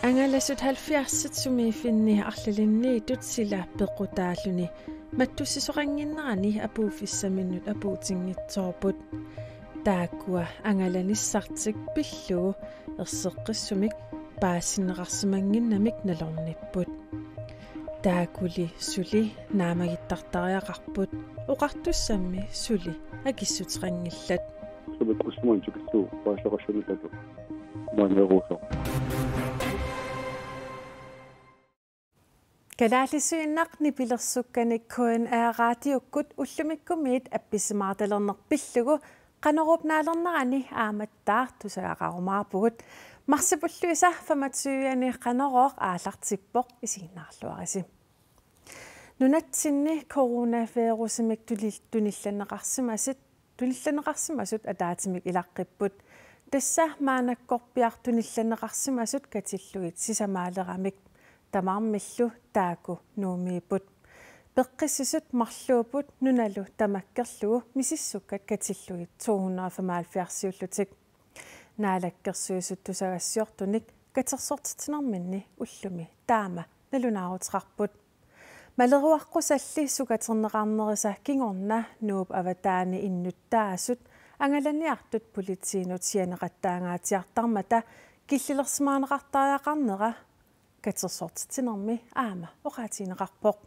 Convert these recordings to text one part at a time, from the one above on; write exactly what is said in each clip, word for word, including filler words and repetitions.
Angalasut halvfjerdsit sumiiffinni arlalinniittut sila peqqutaalluni mattussisoqannginnerani apuuffissaminnut apuutinngitsoorput. Taakkua angalanissartik pillugu erseqqissumik paasineqarsimannginnamik nalornipput. Taakkuli suli naammagittartariaqarput, oqartussammi suli akissuteqanngillat. Sumiikkussimanik tikillugu paasisaqassanerlu maani eruusoq. Kalaallisuinnaq nipilersukkanik K N R-raatiukkut ullumikkumiit appisimaartalerneq pillugu Qanoruup naalernerani aamma taartusagaqarumaarpugut. Marsip ulluisa femogtyve-ani Qanorooq aallartippoq, isiginnaarluarisi. Nunatsinni coronavirusimik tulil-, tunillanneqarsimasut, tunillanneqarsimasut ataatsimik ilaqqipput. Tassa maannakkorpiaq tunillanneqarsimasut katillugit sisamaaleramik. Tamarmillu taakku Nuummiipput. Peqqissisut marluupput nunalu tamakkerlugu misissukkat katillugit to hundrede og femoghalvfjerds-iullutik. Naalakkersuisut tusagassiortunik katersortitsinerminni ullumi taama nalunaaruteqarput. Maleruaqqusalli sukaterneqarnerisa kingorna Nuup avataani innuttaasut angalaniartut politiinut sianeqattaangaatsiartarmata killilersimaarneqartariaqarnera katersortitsinermi aamma oqaatigineqarpoq.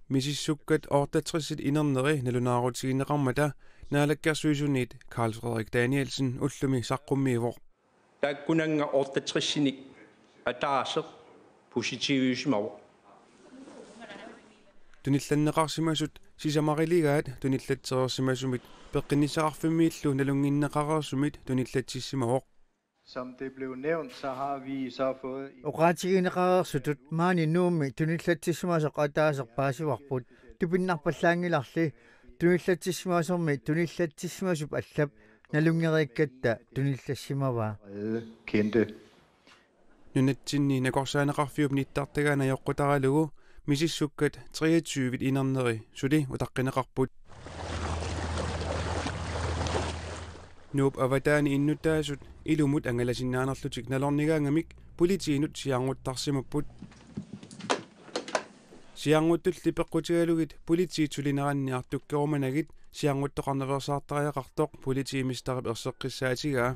Misissukkat otteogtres-it inerneri nalunaarutigineqarmata Naalakkersuisuniit Karl Frederik Danielsen ullumi saqqummiivoq. Taakkunannga otteogtres-inik ataaseq positiviusimavoq. Tunillanneqarsimasut sisamariligaat tunillatsiarsimasumit peqqinnissaqarfimmiillu nalunnginneqareersumit tunillatsissimavoq. Som det blev nævnt, så har vi så fået en Oqaatigineqareersutut maani Nuummi tunillatsissimasoq ataaseq paasivarput. Tupinnarpallaanngilarli tunillatsissimasormi tunillatsissimasup allap nalunngeriikkatta tunillassimavaa. Kendte. Nunatsinni nakorsaaneqarfiup nittartagaani ajoqutaralugu misissukkat treogtyve-it inerneri suli utaqqineqarput. Nuup avataani innuttaasut ilumut angalasinnaanerlutik nalornigaangamik politiinut siaarnguttarsimapput. Siaarnguttulli peqqutigalugit politiit sulineranni artukkerumanagit siaarnguttoqarnaveersaartariaqartoq politimesterip erseqqissaatigaa.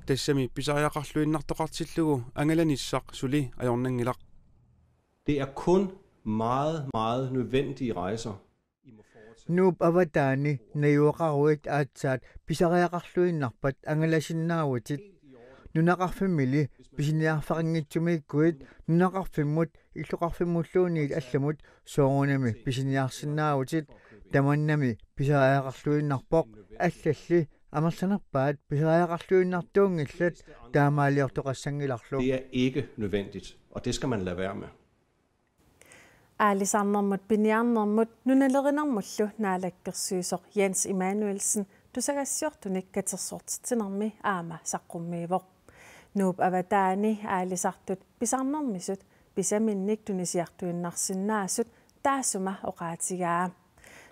Tassami pisariaqarluinnartoqartillugu angalanissaq suli ajornanngilaq. Det er kun meget, meget nødvendige rejser. Nuup avataani najugaqaruit aatsaat pisariaqarluinnarpat angalasinnaavutit. Nunaqarfimmili pisiniarfeqanngitsumiikkuit nunaqarfimmut illoqarfimmulluunniit allamut soorunami pisiniarsinnaavutit. Tamannami pisariaqarluinnarpoq, allalli amerlanerpaat pisariaqarluinnartuunngillat taamaaliortoqassanngilarlu. Det er ikke nødvendigt, og det skal man lade være med. Aalisarnermut piniarnermut nunalerinermullu naalakkersuisoq Jens Immanuelsen tusagassiortunik katersortitsinermi aamma saqqummiivoq. Nuup avataani aalisartut pisarnermisut pisaminnik tunisiartuinnarsinnaasut taassuma oqaatigaa.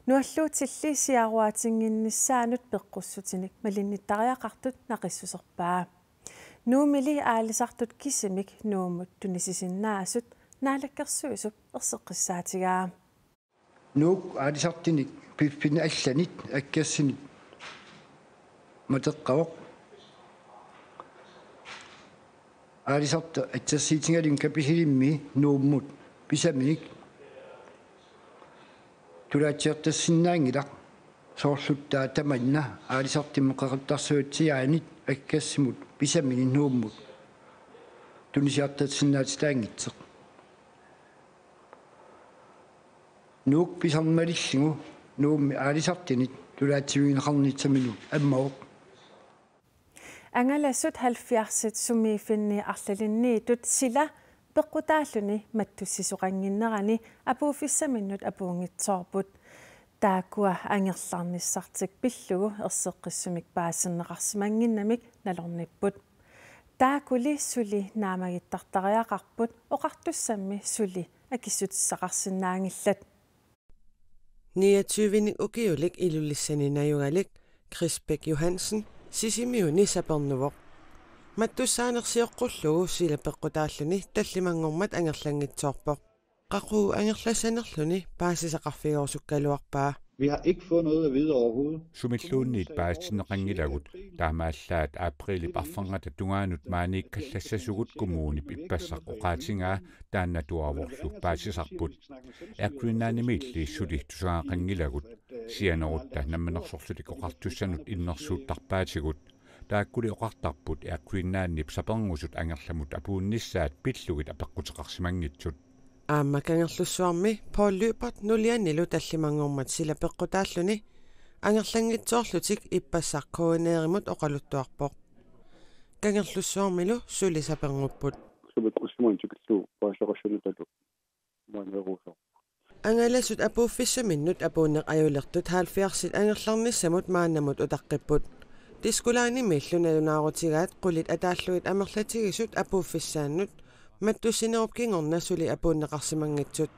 Nualluutilli siaruaatinnginnissaanut peqqussutinik malinnittariaqartut naqissuserpaa. Nuummili aalisartut kisimik Nuummut tunisisinnaasut naalakkersuisup erseqqissaatigaa. Nuuk aalisartunik piffinnik allanit akkersinik mateqqavoq. Aalisartut assersuutigalugit Kapisilimi Nuummut pisaminik tulaatsiartorsinnaanngilaq, soorlu taava tamanna aalisartumut qeqertarsuatsiaanit akkersimut pisaminik Nuummut tunisiartorsinnaatitaanngitsoq. Nuuk pisarneq malillugu Nuummi aalisartunit tulaatsivigineqarnissaminut ammavoq. Angalasut halvfjerdsit sumiiffinni arlalinniittut sila peqqutaalluni mattussisoqannginnerani apuuffissaminnut apuunngitsoorput. Taakkua angerlarnissartik pillugu erseqqissumik paasineqarsimannginnamik nalornipput. Taakkuli suli naammagittartariaqarput, oqartussammi suli akissutissaqarsinnaanngillat. Niogtyvenik ukiulik Ilulissani najugalik Chris Bech Johansen Sisimiuni sapernuvoq. Mattussaaneq sioqqullugu sila peqqutaalluni tallimanngormat angerlanngitsoorpoq. Qaqugu angerlassanerluni paasisaqarfigerusukkaluarpaa. Vi har ikke fået noget at vide overhovedet. Sumilluunniit paasitinneqanngilagut, taamaallaat aprilip arfernata tungaanut maaniikkallassasugut kommunip ippassaq oqaatigaa, taanna tuaavorlu paasisarput. Air Greenlandimiilli suli tusagaqanngilagut, sianerutta Namminersorlutik Oqartussanut innersuuttarpaatigut. Taakkuli oqartarput Air Greenlandip saperngusup angerlamut apuunnissaat pillugit apeqquteqarsimanngitsut. Aamma Kangerlussuarmi Poul Lyberth nulianilu tallimanngormat sila peqqutaalluni angerlanngitsoorlutik ippassaq K N R-imut oqaluttuarpoq. Kangerlussuarmilu suli sapernupput. Sumut ussimun tikillugu paasisaqassanatalu maaniiruusoq. Angalasut apuuffissaminnut apuunneq ajulertut halvfjerdsit angerlarnissamut maannamut utaqqipput. Disko Linemiillu nalunaarutigaat qulit ataallugit amerlatigisut apuuffissaannut mattussinerup kingorna suli apuunneqarsimanngitsut.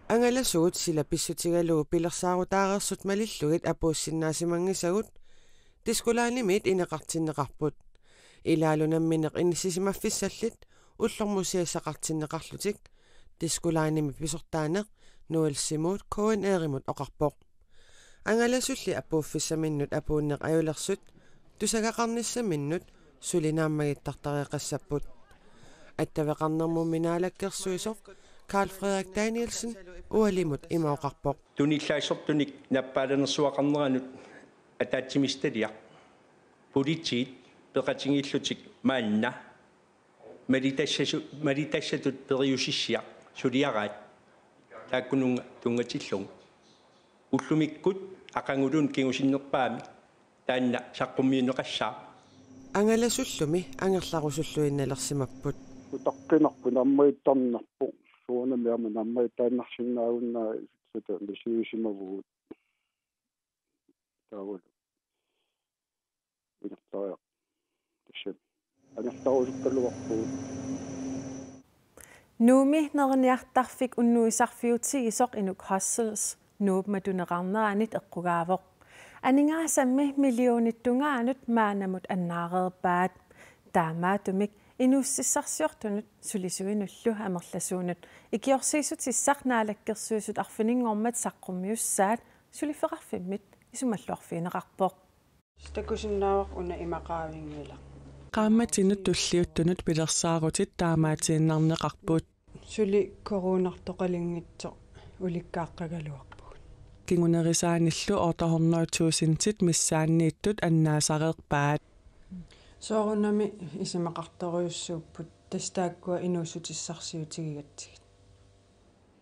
Angalasugut sila pissutigalugu pilersaarutaareersut malillugit apuussinnaasimanngitsagut Disko Linemiit ineqartinneqarput. Ilaalu nammineq inissisimaffissallit ullormusiassaqartinneqarlutik Disko Linemi pisortaaneq Noel Simuut K N R-imut oqarpoq. Angalasulli apuuffissaminnut apuunneq ajulersut tusagaqarnissaminnut suli naammagittartariaqassapput. Attaveqarnermummi naalakkersuisoq Karl Frederik Danielsen U L-imut ima oqarpoq. Tunillaassortunik nappaalanersuaqarneranut ataatsimiititaliaq. Politiit peqatigiillutik maanna malitassasu-, malitassatut periusissiaq suliaraat taakkununnga tunngatillugu. Ullumikkut aqaguluunniit kingusinnerpaamik taanna saqqummiunneqassaaq. Angalasullumi angerlarusulluinnalersimapput. Utaqqinarpoq, naammagittarnarpoq, soorunami aamma naammagittaannarsinnaagunnaarput, suli misigisimavagut. Taavalu inertariaq. Tassami angerlarusukkaluarpugut. Nuummi neriniartarfik unnuisarfiutigisoq Inuk Hostels Nuup matuneqarneranit eqqugaavoq. Aningaasammi millionit tungaanut maannamut annaareerpaat. Taamaattumik inuussutissarsiortunut sulisuinullu amerlasuunut ikiorsiissutissaq Naalakkersuisut arfininngormat saqqummiussaat suliffeqarfimmit isumalluarfigineqarpoq. Takusinnaavara una ima qaavinngilaq. Qaammatinut tulliuttunut pilersaarutit taamaatiinnarneqarput. Suli coronartoqalinngitsoq ulikkaaqqagaluarpugut. Kingunerisaanillu otte hundrede tusindit missaanniittut annaasareerpaat. Soorunami isumaqartorujussuupput, tassa taakkua inuussutissarsiutigigatsigit.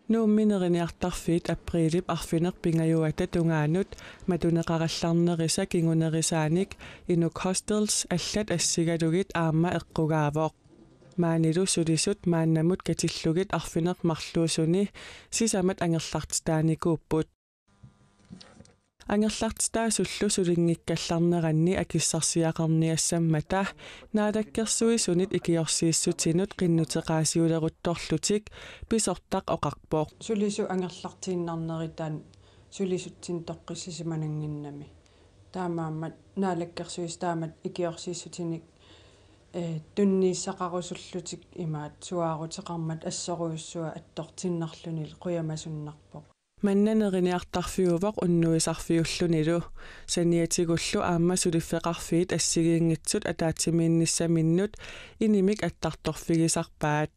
Nuummi neriniartarfiit aprilip arfineq-pingajuata tungaanut matuneqarallarnerisa kingunerisaanik Inuk Hostels allat assigalugit aamma eqqugaavoq. Maanilu sulisut maannamut katillugit arfineq-marluusuni sisamat angerlartitaanikuupput. Angerlartitaasullu sulinngikkallarneranni akissarsiaqarniassammata Naalakkersuisunit ikiorsiissutinut qinnuteqaasiuleruttorlutik pisortaq oqarpoq. Sulisut angerlartiinnarnerit taanna sulisutsinnut toqqissisimanannginnami. Taamaammat Naalakkersuisut taamatut ikiorsiissutinik, eh, tunniussaqarusullutik imaattoq suaaruteqarmat assorujussuaq attortinnarluni qujamasunnarpoq. Manna neriniartarfiuvoq unnuisarfiullunilu. Saniatigullu aamma suliffeqarfiit assigiinngitsut ataatsimiinnissaminnut inimik attartorfigisarpaat.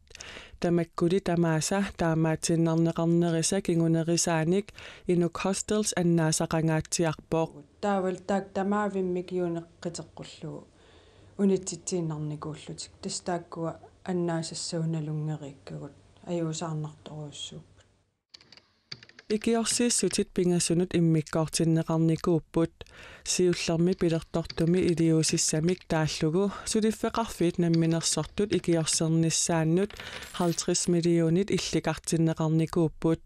Tamakkuli tamaasa taamaatiinnarneqarnerisa kingunerisaanik Inuk Hostels annaasaqangaatsiarpoq. Taavalu taakku tamaavimmik juunik qiteqqullugu unitsitsiinnarnikuullutik. Tassa taakkua annaasassagut nalunngeriikkagut ajuusaarnartorujussuupput. Ikiorsiissutit pingasunut immikkoortinneqarnikuupput. Siullermi pilertortumi iliuusissamik taallugu suliffeqarfiit namminersortut ikiorsernissaannut halvtreds millionit illikartinneqarnikuupput.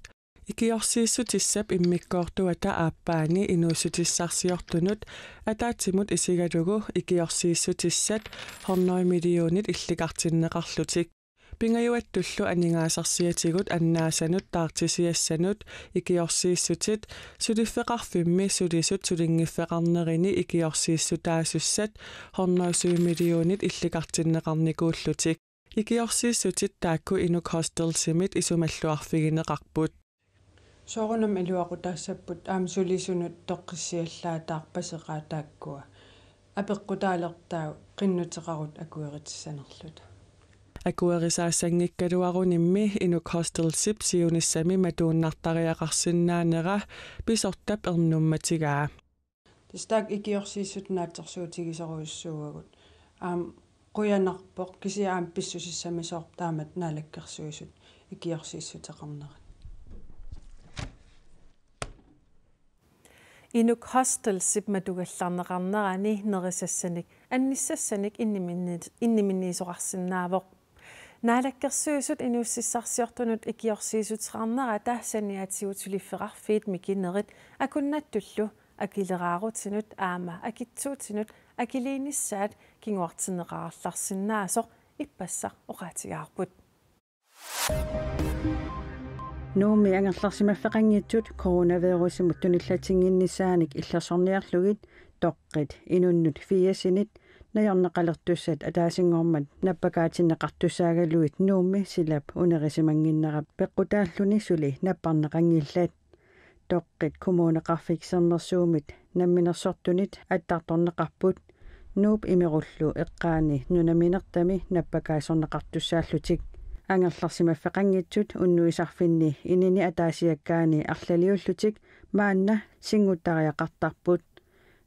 Ikiorsiissutissap immikkoortuata aappaani inuussutissarsiortunut ataatsimut isigalugu ikiorsiissutissat hundrede millionit illikartinneqarlutik. Pingajuattullu aningaasarsiatigut annaasanut taartisiassanut ikiorsiissutit suliffeqarfimmi sulisut sulinngiffeqarnerini ikiorsiissutaasussat hundrede syv millionit illikartinneqarnikuullutik. Ikiorsiissutit taakku Inuk Hostelsimit isumalluarfigineqarput. Soorunami iluaqutaassapput aamma sulisunut toqqissiallaataarpasera taakkua. Apeqqutaalertaaq qinnuteqarut akueritissanerluta. Akuerisaassanngikkaluarunimmi Inuk Hostelsip siunissami matuunnartariaqarsinnaanera pisortap ernummatigaa. Tassa taakku ikiorsiissut naatsorsuutigisorujussuuagut. Aamma qujanarpoq kisianni aamma pissusissamisoorpoq taamatut Naalakkersuisut ikiorsiissuteqarnerat. Inuk Hostelsip matugallarneqarnerani nerisassanik annissassanik inniminni-, inniminniisoqarsinnaavoq. Naalakkersuisut inuussutissarsiortunut ikiorsiissuteqarnerata saniatigut suliffeqarfiit mikinerit akunnattullu akileraarutinut aamma akitsuutinut akiliinissaat kinguartinneqarallarsinnaasoq ippassaq oqaatigaarput. Nuummi angerlarsimaffeqanngitsut coronavirusimut tunillatsinnginnissaanik illersorniarlugit toqqit inunnut firsinit najorneqalertussat ataasinngormat nappakaatinneqartussaagaluit Nuummi silap unerisimannginnerap peqqutaalluni suli napparneqanngillat. Toqqit Kommuneqarfik Sermersuumit namminersortunit attartorneqarput Nuup imerullu eqqaani nunaminertami nappakaasorneqartussaallutik. Angerlarsimaffeqanngitsut unnuisarfinni inini ataasiakkaani arlaliullutik maanna singuttariaqartarput.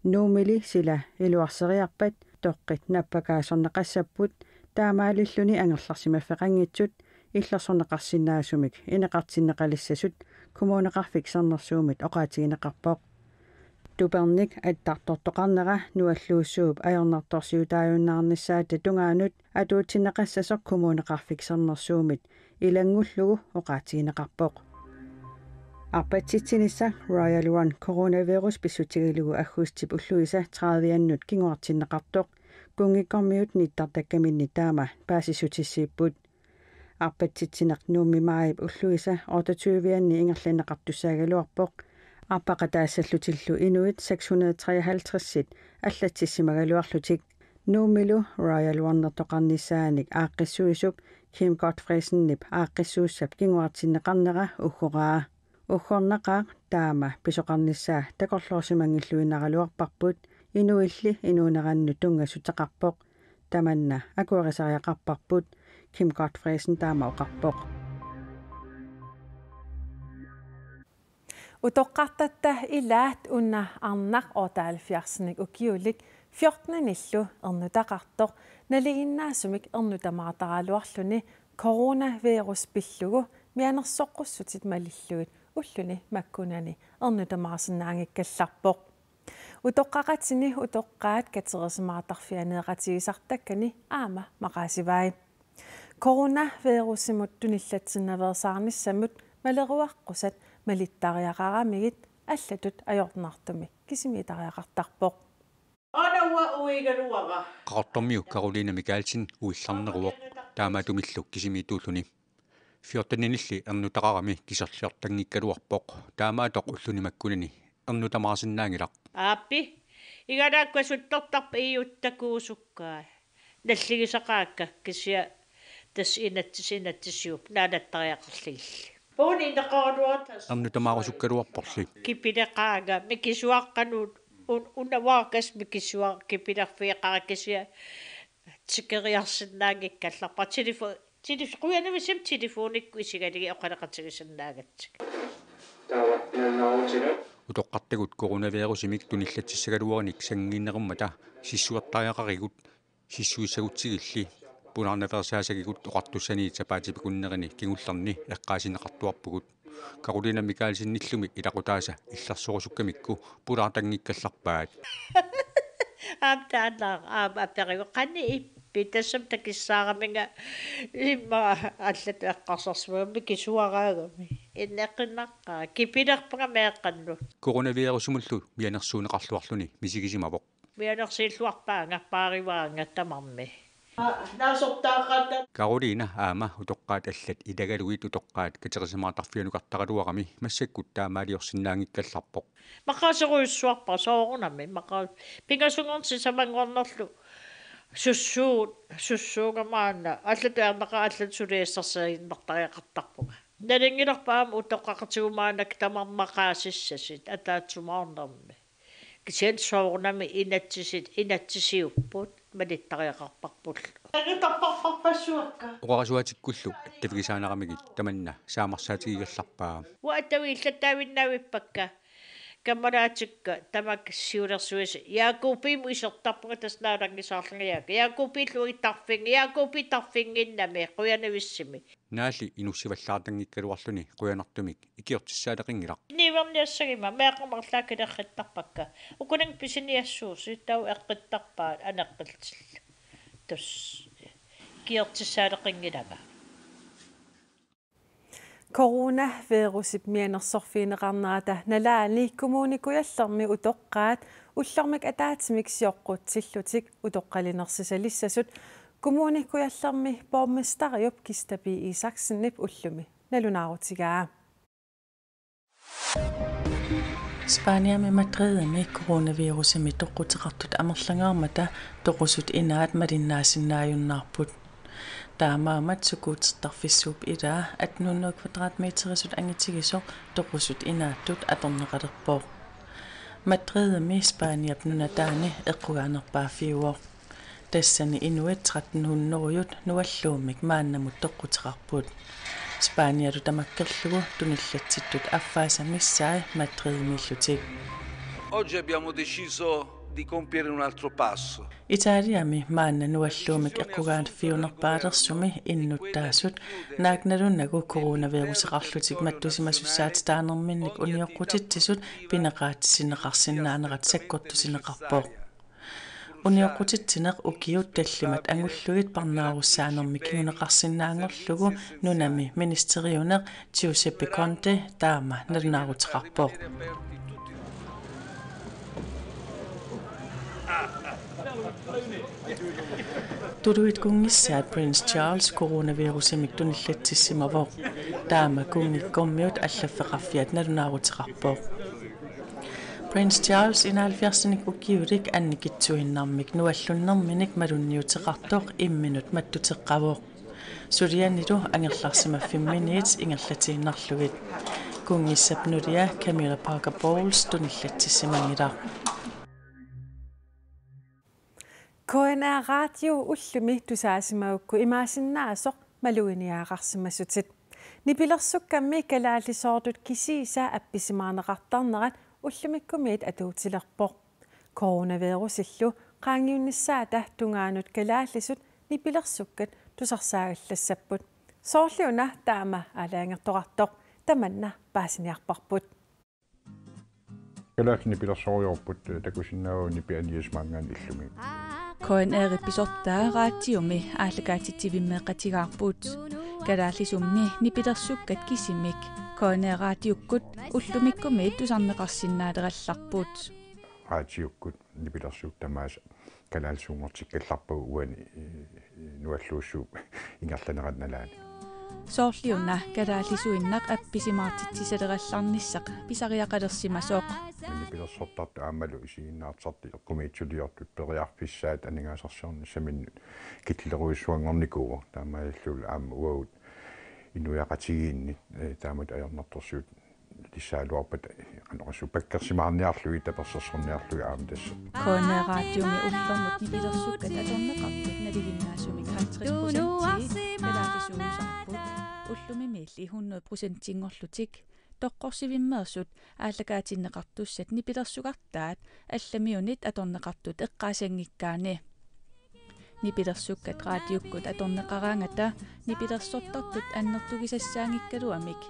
Nuummili sila iluarseriarpat toqqit nappakaasorneqassapput, taamaalilluni angerlarsimaffeqanngitsut illersorneqarsinnaasumik ineqartinneqalissasut Kommuneqarfik Sermersuumit oqaatigineqarpoq. Tupernik attartortoqarnera nualluussuup ajornartorsiutaajunnaarnissaata tungaanut atuutsinneqassasoq Kommuneqarfik Sermersuumit ilanngullugu oqaatigineqarpoq. Arpatsitsinissaq Royal Run coronavirus pissutigalugu aggustip ulluisa trediviannut kinguartinneqartoq kunngikkormiut nittartakkaminni taama paasissutissiipput. Arpatsitsineq Nuummi maajip ulluisa otteogtyvianni ingerlanneqartussaagaluarpoq. Arpaqataassallutillu inuit seks hundrede treoghalvtredsit allatsissimagaluarlutik. Nuummilu Royal Runertoqarnissaanik aaqqissuisup Kim Godtfredsenip aaqqissuussap kinguartinneqarnera uggoraa. Uggornaqaaq taama pisoqarnissaa takorloorsimanngilluinnaraluarparput, inuilli inuunerannut tunngassuteqarpoq. Tamanna akuerisariaqarparput, Kim Godtfredsen taama oqarpoq. Utoqqartatta ilaat una arnaq otteoghalvfjerdsinik ukiulik fjortenillu ernutaqartoq nalinginnaasumik ernutamaartaraluarluni coronavirus pillugu mianersoqqussutit malillugit ulluni makkunani ernutamaarsinnaanngikkallarpoq. Utoqqaqatini utoqqaat katersimaartarfianeeqatigisartakkani aamma maqaasivai. Coronavirusimut tunillatsinnaveersaarnissamut maleruaqqusat malittariaqaramigit allatut ajornartumik kisimiittariaqartarpoq. Ana uanga uigaluara. Qaqortormiut Karoline Michaelsen uillarneruvoq taamaattumillu kisimiittuulluni. Fjortenilli ernutaqarami kiserliortanngikkaluarpoq. Taamaattoq ulluni makkunani ernutamaarsinnaanngilaq. Aappi. Igalaakkua suttortarpa iuttakuusukkai. Nalligisaqaakka kisianni tassa inatsis-, inatsisiup naalattariaqarlugilli. Puuni ineqaraluartas. Ernutamaarusukkaluarporli. Kipileqaanga mikisuaqqanut un-, unavaarkas mikisuaq kipilerfigeqaanga kisianni tikeriarsinnaanngikkallarpara telefo-, telef-, qujanarujussuaq telefonikkut isigalugit oqaloqatigisinnaagatsigu. Utoqqartagut coronavirusimik tunillatsissagaluarinik sanngiinnerummata sissuertariaqarigut sissuissagutsigilli pulaarnaveersaasagigut oqartussaniit sapaatip akunnerini kingullerni eqqaasinneqartuarpugut. Karoline Michaelsenillumi ilaqutaasa illersorusukkamikku pulaartanngikkallarpaat. Aap taanna aap aperivoq qanoq ippit tassami takissaaraminga immaqa allatut eqqarsarsimagama mikisuaraagami. Ineqinaqaa kipilerpunga meeqqannut. Coronavirusimullu mianersuunneqarluarluni misigisimavoq. Mianersuilluarpaanga paarivaanga tamarmi. Naasortaaqaata. Karoliina aamma utoqqaat allat ilagalugit utoqqaat katerisimaartarfianukartaraluarami massakkut taamaaliorsinnaanngikkallarpoq. Maqaaserujussuarpara soorunami maqaa pingasunngornerlu sisamanngornerlu sussuut sussuugamaanna allatut ajornaqaaq allatut suliassarsiinnartariaqartarpunga. Nalunngilarput aamma utoqqaqatigut maannakkut tamarmik maqaasissasut ataatsimoornermi. Kisianni soorunami inatsisit inatsisiupput malittariaqarparpullu. Tagitarparparpassuakka. Oqarasuaatikkullu attavigisaaneramigit tamanna saamarsaatigigallarpaa. Uattavigillat taavinnaavippakka. Kammalaatikka tamakku siulersuisut. Jaakobimut isertarpunga tassa naalanngisaarlunga Jaak-, Jaakobip luittarfing-, Jaakobip tarfinnginnami qujanavissumik. Naalli inussivallaartanngikkaluarluni qujanartumik ikiortissaaleqinngilaq. Niuerniassagimma meeqqat marluk akilerrittarpakka. Ukunani pisiniassuusut taava eqqittarpaat aneqqillutillu. Tassa ikiortissaaleqinngilanga. Coronavirusip mianersorfigineqarnerata nalaani Kommune Kujallermi utoqqaat ullormik ataatsimik sioqqutsillutik utoqqalinersisalissasut Kommune Kujallermi borgmesteriup Kista P. Isaksenip ullumi nalunaarutigaa. Spaniami Madridimi coronavirusimi toqquteqartut amerlangaarmata toqusut inaat malinnaasinnaajunnaarput. Taamaammat skuutertarfissuup ilaa atten hundrede kvadratmeterisut angitigisoq toqusut inaattut atorneqalerpoq. Madridimi Spaniap nunataani eqqugaanerpaaffiuvoq. Tassani inuit tretten hundrede nualluummik maannamut toqquteqarput. Spanialu tamakkerlugu tunillatsittut affaasa missaat Madridimiillutik. Oggi abbiamo deciso di compiere un altro passo. Italiami maanna nualluummik eqqugaaffiunerpaalersumi innuttaasut naak nalunnagu coronaviruseqarlutik mattusimasussaatitaanerminnik unioqqutitsisut pineqaatissinneqarsinnaanerat sakkortusineqarpoq. Unioqqutitsineq ukiut tallimat angullugit parnaarussaanermik kinguneqarsinnaanngorlugu nunami ministeriuneq Giuseppe Conte taama nalunaaruteqarpoq. Tuluit kunngissaat Prince Charles coronavirusimik tunillatsissimavoq. Taama kunngikkormiut allaffeqarfiat nalunaaruteqarpoq. Prince Charles enoghalvfjerdsinik ukiulik annikitsuinnarmik nuallunnerminik malunniuteqartoq imminut mattuteqqavoq. Sulianilu angerlarsimaffimminiit ingerlatiinnarlugit. Kunngissap nulia Camilla Parker Bowles tunillatsissimanngilaq. K N R Radio ullumi tusaasimagukku imaassinnaasoq maluginiagaqarsimasutit. Nipilersukkammi kalaallisoortut kisiisa appisimaarneqartarnerat ullumikkumiit atuutilerpoq. Coronavirusillu qaangiunnissaata tungaanut kalaallisut nipilersukkat tusarsaagallassapput. Soorliuna taama aalajangertoqartoq tamanna paasiniarparput. Kalaallit nipilersorujoorput, eh, takusinnaavat nipi aniasimaanngaanniit illumi. K N R-ip pisortaa radiomi aallakaatitsivimmeeqatigaarput. Kalaallisummi nipilersukkat kisimik K N R radiukkut ullumikkumiit tusarneqarsinnaalerallarput. Radiukkut nipilersukkut tamaasa kalaallisuunngortikkallarpagut uani, eh, nualluussuup ingerlanerata nalaani. Soorliuna kalaallisuinnaq appisimaartitsisalerallarnissaq pisariaqalersimasoq. Nipilersortartut aammalu isiginnaartartut eqqumiitsuliortut periarfissaat aningaasarsiornissaminnut killilerujussuanngornikuuvoq. Taamaalillunilu aamma uagut inuiaqatigiinni, eh, taamatut ajornartorsiut tissaaluarpat qanoq oqassuunga pakkersimaarniarlugit tapersersorniarlugit aamma tassa. K N R radiomi ullormut nipilersukkat atorneqartut nalinginnaasumik halvtreds procentii kalaallisuusarput. Ullumimiilli hundrede procentinngorlutik toqqorsivimmeersut aallakaatinneqartussat nipilersugartaat allamiunit atorneqartut eqqaasanngikkaanni. Nipilersukkat raadiukkut atorneqaraangata nipilersortartut annertugisassaanngikkaluamik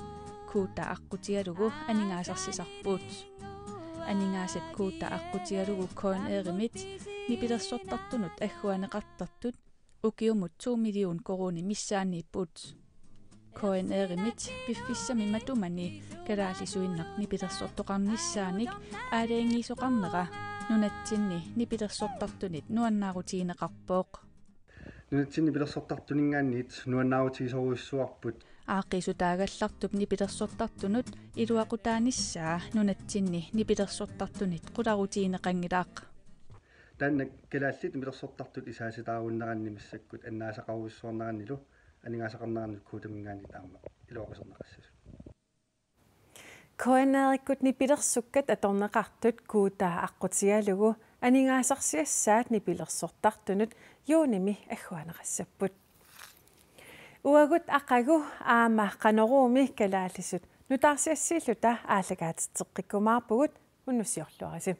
Koda aqqutigalugu aningaasarsisarput. Aningaasat Koda aqqutigalugu K N R-imit nipilersortartunut agguaanneqartartut ukiumut to million koruunit missaanniipput. K N R-imit piffissami matumani kalaallisuinnaq nipilersortoqarnissaanik aalajangiisoqarnera nunatsinni nipilersortartunit nuannaarutigineqarpoq. Nunatsinni nipilersortartuninngaanniit nuannaarutigisorujussuarput. Aaqqiissutaagallartup nipilersortartunut iluaqutaanissaa nunatsinni nipilersortartunit qularutigineqanngilaq. Taanna kalaallit nipilersortartut isaasitaarunneranni massakkut annaasaqarujussuarnerannilu aningaasaqarnerannut Kodaminngaanniit aamma iluaquserneqassasut. K N R-ikkut nipilersukkat atorneqartut Koda aqqutigalugu aningaasarsiassaat nipilersortartunut juunimi agguaanneqassapput. Uagut aqagu aamma Qanoruumi kalaallisut nutaarsiassiilluta aallakaatitseqqikkumaarpugut, unnussiorluarisi.